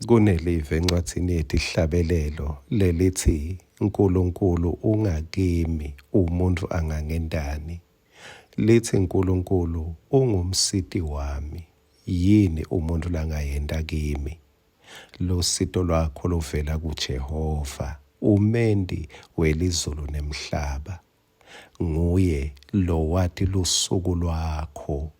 Kunelivi encwadzini yeTihlabelelo lelitsi, Nkulunkulu ungakimi, umuntfu angangentani? Litsi Nkulunkulu ungumsiti wami, yini umuntfu langayenta kimi? Lusito lwakho luvela kuJehova, umenti welizulu nemhlaba. Nguye lowati lusuku lwakho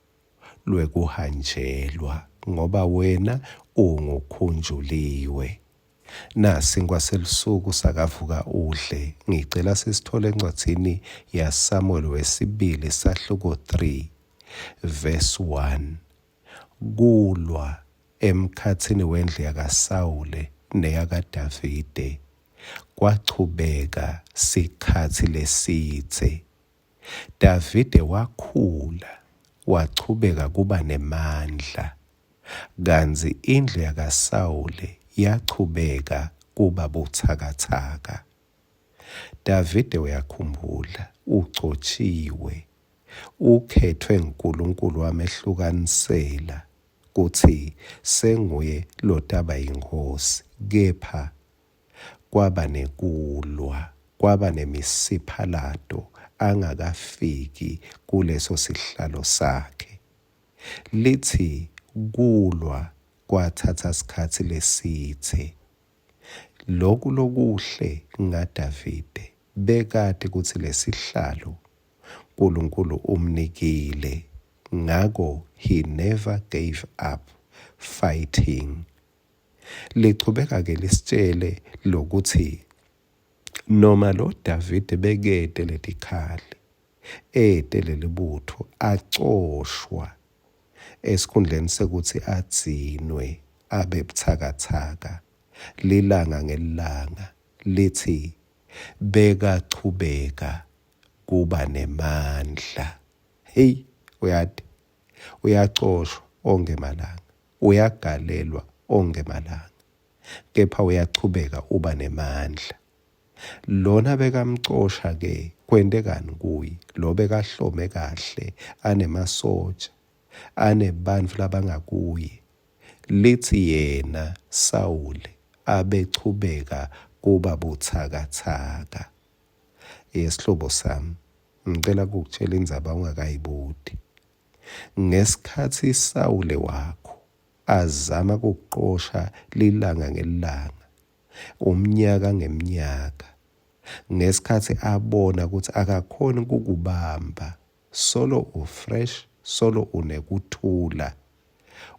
lwekuhanjelwa ngoba wena ungukhunjuliwe. Nasinkwa selusuku sakavuka udle. Ngicela sisithole encwadzini yaSamuel wesibili sahluko 3 verse 1. Kulwa emkhatsini wendlu yakaSawule neyakaDavide kwachubeka sikhatsi lesidze. Davide wakhula wachubeka kuba nemandla, kantsi indlu yakaSawule yachubeka kuba butsakatsaka. Davide uyakhumbula, ugcotjiwe, ukhetfwe nguNkulunkulu wamehlukanisela kutsi senguye lotaba yinkhosi, kepha Kwaba nekulwa, kwaba nemisiphalato angakafiki kuleso sihlalo sakhe. Litsi kulwa kwatsatsa sikhatsi lesidze. Loku lokuhle ngaDavide, bekati kutsi lesihlalo Nkulunkulu umnikile, ngako he never gave up fighting. Lichubeka-ke lisitshele lokutsi noma lo Davide bekete letikhali, ete lelibutfo, acoshwa esikhundleni sekutsi adzinwe abe butsakatsaka lilanga ngelilanga, litsi bekachubeka kuba nemandla. Heyi, uyati, uyacoshwa onkhe malanga. Uyagalelwa onkhe malanga, kepha uyachubeka uba nemandla. Lona bekamcosha ke kwentekani kuye lo bekahlome kahle anemasotja anebantfu labangakuye litsi yena Sawule abechubeka kuba butsakatsaka. Yesihlobo sami ngicela kukutjela indzaba ungakayibuti. Ngesikhatsi Sawule wakho azama kukucosha lilanga ngelilanga, umnyaka ngemnyaka, ngesikhatsi abona kutsi akakhoni kukubamba, solo u-fresh, solo unekuthula,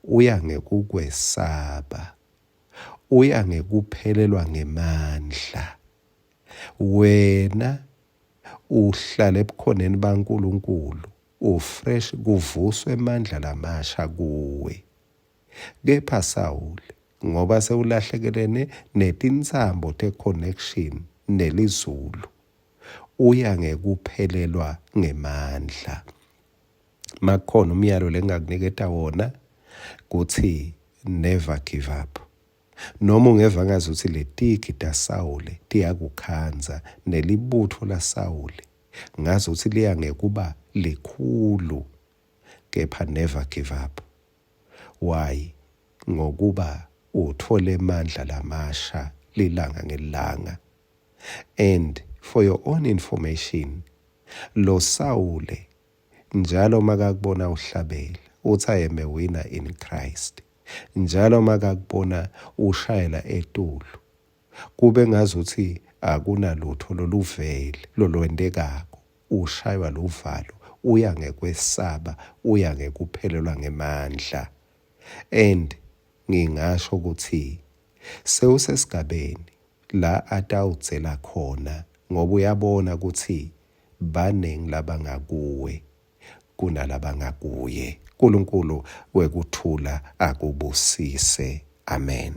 uya ngekukwesaba, uya ngekuphelelwa ngemandla. Wena uhlala ebukhoneni baNkulunkulu ufresh kuvuswe emandla lamasha kuwe. Kepha Sawule ngoba sewulahlekelene netintsambo te-connection nelizulu, uya ngekuphelelwa ngemandla. Makukhona umyalo lengingakuniketa wona kutsi never give up. Noma ungeva ngazuthi letigi taSawule tiyakukhandza nelibutfo laSawule ngazuthi liya ngekuba likhulu kepha never give up. Why? Ngokuba utfole emandla lamasha lilanga ngelilanga. And for your own information, lo Sawule njalo makakubona uhlabela uthi I am a winner in Christ. Njalo makakubona ushayela etulu Kube ngazuthi akunalutho loluvele lolwentekako, ushaywa luvalo, uya ngekwesaba, uya ngekuphelelwa ngemandla. And ngingasho kutsi sewusesigabeni la atawudzela khona ngoba uyabona kutsi baningi labangakuwe kunalabangakuye. Nkulunkulu wekuthula akubusise. Amen.